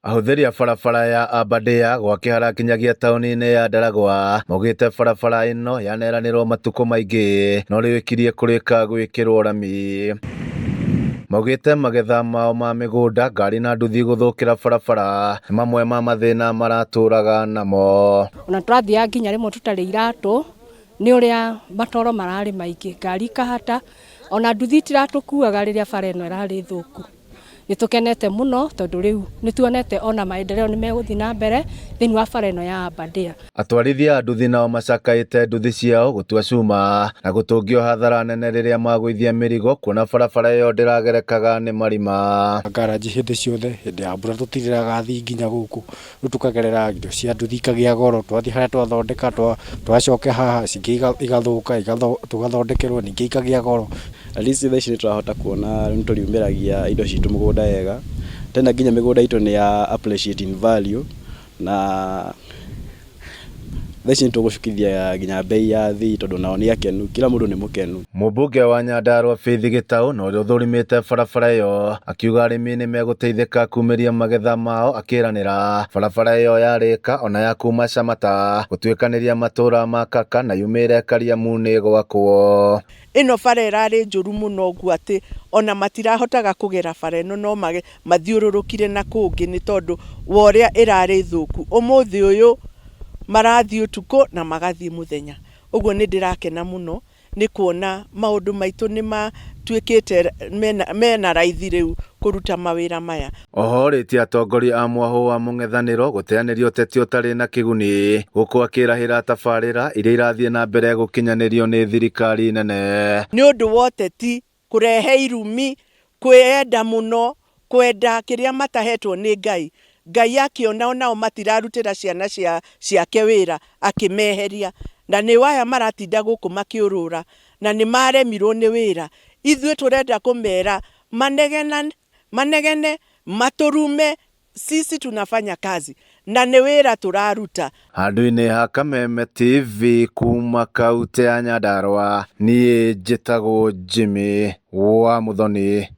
Ahũthĩri a barabara ya Aberdare gwa Kĩhara nginyagia taũni-inĩ ya Ndaragwa maugĩte barabara ĩno yaneranĩrwo matukũ maingĩ no rĩu ĩkirie kũrĩka gwĩkĩrwo rami. Maugĩte magetha mao ma mĩgũnda, ngari na nduthi gũthũkĩra barabara nĩ mamwe ma mathĩna maratũraga namo. Ona tũrathiaga nginya rĩmwe tũtarĩ iratũ nĩ ũrĩa matoro mararĩ maingĩ, ngari ikahata, ona nduthi itiratũkuaga rĩrĩa bara ĩno ĩrarĩ thũku. Nĩ tũkenete mũno tondũ rĩu nĩ tuonete ona maendeleo nĩ megũthiĩ na mbere thĩinĩ wa bara ĩno ya Aberdare. Atwarithia a nduthi nao macakaĩte nduthi ciao gũtua cuma na gũtũngio hathara nene rĩrĩa magũithia mĩrigo kuona barabara ĩyo ndĩragerekaga nĩ marima. Ngaranji hĩndĩ ciothe, hĩndĩ ya mbura tũtirĩraga athii nginya gũkũ, rĩu tũkagerera indo cia nduthi ikagĩa goro, twathiĩ harĩa twathondeka twacoka haha cingĩ igathũka tũgathondekerwo ningĩ ikagĩa goro. At least thaa ici nĩ tũrahota kuona nĩ tũriumĩragia indo citũ mũgũnda wega, tena nginya mĩgũnda itũ nĩ ya appreciate in value na thaa ici nĩ tũgũcukithia nginya bei ya athii tondũ nao nĩ akenu, kila mũndũ nĩ mũkenu. Mũmbunge wa Nyandarua Faith Gĩtaũ na ũrĩa ũthũrimĩte barabara ĩyo akiuga arĩmi nĩ megũteithĩka kumĩria magetha mao akĩranĩra barabara ĩyo yarĩka ona ya kuma Shamata gũtuĩkanĩria matũra ma Kaka na yumĩre Kariamu nĩ gwakwo. Ĩno bara ĩrarĩ njũru mũno ũguo atĩ ona matirahotaga kũgera bara ĩno no mathiũrũrũkire na kũngĩ nĩ tondũ wa ũrĩa ĩrarĩ thũku. Ũmũthĩ ũyũ marathiĩ ũtukũ na magathiĩ mũthenya. Ũguo nĩ ndĩrakena mũno nĩ kuona maũndũ maitũ nĩ matuĩkĩte mena raithi rĩu kũruta mawĩra maya. Oho orĩtie atongoria a mwahũ wa mũng'ethanĩro gũteanĩria ũteti ũtarĩ na kĩguni gũkũ akĩrahĩra tabarĩra iria irathiĩ na mbere gũkinyanĩrio nĩ thirikari nene. Nĩ ũndũ wa ũteti kũrehe irumi, kwĩyenda mũno, kwenda kĩrĩa matahetwo nĩ Ngai. Ngai akĩona onao matirarutĩra ciana ciake wĩra akĩmeheria. Na nĩo aya maratinda gũkũ makĩũrũra na nĩ maremirwo nĩ wĩra. Ithuĩ tũrenda kũmera manegene, matũrume, sisi tunafanya kazi na nĩ wĩra tũraruta. Handũ-inĩ ha Kameme TV kuma kaunti ya Nyandarua, niĩ njĩtagwo Jimmy wa Muthoni.